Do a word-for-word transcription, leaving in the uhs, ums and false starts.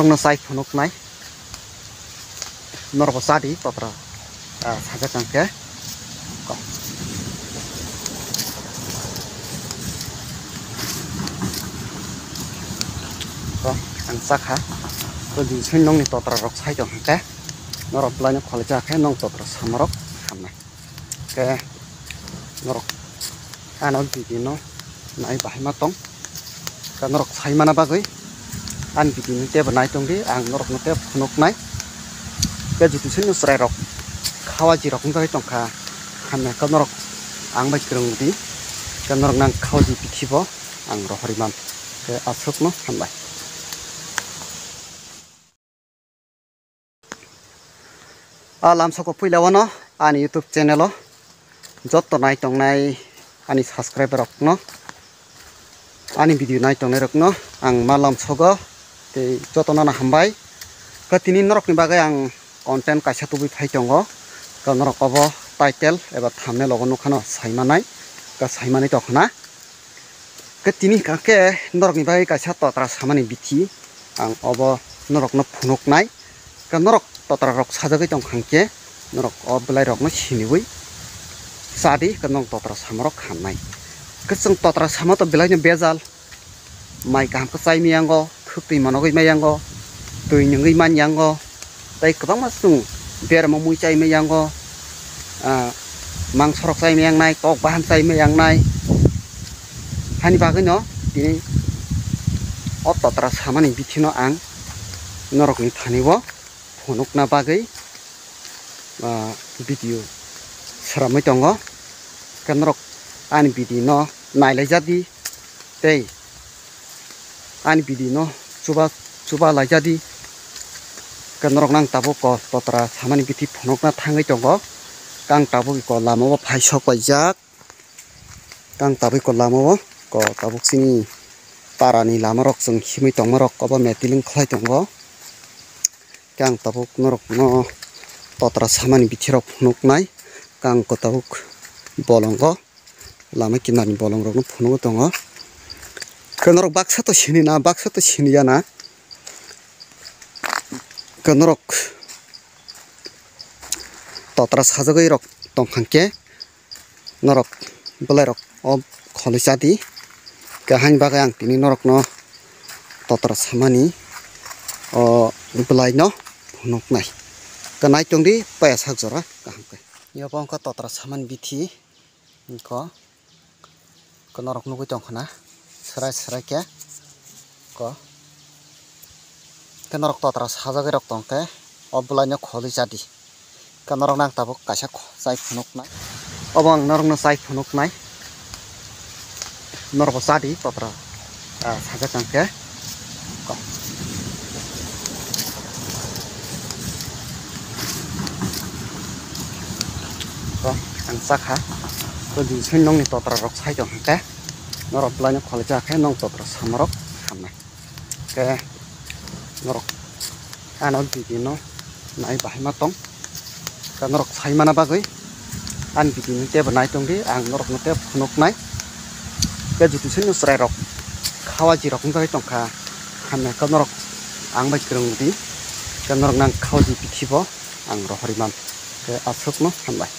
No sai phunuknai. Norok bo chadi totra, ah, sajak ang khe. Ko. Ko, ang chakha. To di soi nongni totra rok sai tong khe. Norok belai no khwlaijak khe nong totra samarok hamnai. Khe norok ano video no nai bahai ma tong. Khe norok sai mana bagwi ani video no tebo nai tong di, ang norok no tebo phunuk nai. Khe jutu soi no chwrai rok khawaji rok wng bagwi tong kha, hamya khe norok ang bai kwrwng di, khe norok nang khawaji bithi bo ang rohori man. Khe aswk no hambai. A lamsoko puila wano ani YouTube channel o joto nai tongnai ani subscriber rokno, ani video nai tongnai rokno ang ma lamsogo tei jotono no hambai. Khe tini norokni bagwi ang content kaisa tubui phai tongo, khe norok obo title eba thumbnail logo nukha no sai manai, khe sai manai tongkha na. Khe tini hwnkha khe norokni bagwi kaisa totra samani bithi ang obo norokno phunuknai. Khe norok totra rok sajagwi tongkha hwnkhe norok o belai rokno siniwi chadi, khe norok totra samarok hamnai. Khe chwng totra sama to belaino bejal, mai kaham khe chai mayango, thwktwi manogwi mayango, twi nungwi manyango, tei kwbangma chwng berma mui chai mayango, ah, mangsorok chai mayangnai, kok bahan chai mayangnai. Hani bagwino tini o totra samani bithino ang norokni thani o phunukna bagwi, ah, video sramwi tongo. Khe norok ani video no nailaijadi tei ani video no chuba, chuba laijadi. Khe norok nang tabuk ko totra samani bithi phunukna thangwi tongo. Kang tabuk ko lama o phai sok paijak. Kang tabuk ko lama o ko tabuk sini para ni lama rok chwng himwi tongma rok obo metiling khlai tongo. Khe ang tabuk norokno totra samani bithi rok phunuknai. Khe ang ko tabuk bolongo lama kinarni bolongrokno phunugwi tongo. Khe norok baksa to sini na, baksa to sini ya na. Khe norok totra sajagwi rok tongkha khe norok bwlairok o kholi chadi. Khe haini bagwi ang tini norokno totra samani o bwlaino phunuknai. Khe nai tongdi paya sak jora kaham khe. Yabo wngkha totra samani bithi wngkha. Khe norok nugwi tongkha na, swrai swrai khe ko. Khe norok totra sajagwi rok tongkhe o bwlaino kholi chadi. Khe norok nang tabuk kaisa kho-, chai phunuknai. Obo ang norokno chai phunuknai. Norok bo chadi totra, ah, sajak ang khe. Ko. Ko, ang chakha. Ko di soi nongni totra rok sai tong khe. Norok bwlaino kholi chakhe nong totra samarok hamnai. Khe norok ano video no nai bahai ma tong. Khe norok sai mana bagwi ani video no tebo nai tong di, ang norok no tebo phunuk nai. Khe jutu soi no chwrai rok khawaji rok wng bagwi tong kha, hamya khe norok ang bai kwrwng di. Khe norok nang khawaji bithi bo ang rohori man. Khe aswk no hambai.